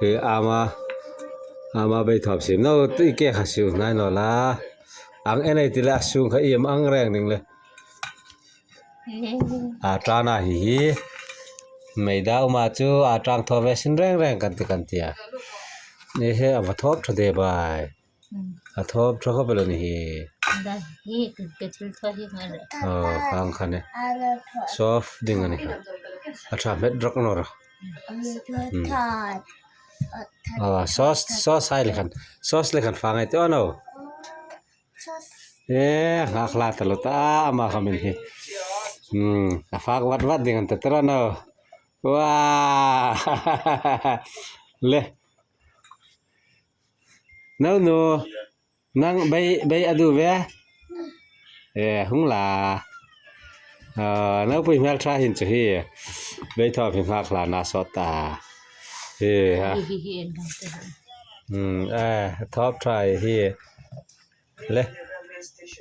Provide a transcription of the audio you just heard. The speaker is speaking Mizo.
Hi ama ama bei thawp sim no tui ke kha siu hnai lo la ang en ei tile a sung kha i am ang reng ding le a tana hi hi meida uma chu a tang thaw ve sin reng reng kan ti kan tia ni he a va thawp tha de bai a thawp tha khawp alo ni hi aw khang khan e soft ding a ni kha a tha hmet rawk nawr a aw sauce sauce ai lekhan sauce lekhan fang ai teuh a no. E nghak hla ta lo ta ama kha min hi umm a fak vat vat ding an ta tawh a no uaa le no nu nang bei bei a duh ve e hung la aw naupui hmel tha hin chu hi bei thawm hi nghak hla na sawt ta hi ha umm e thawp tha hi le.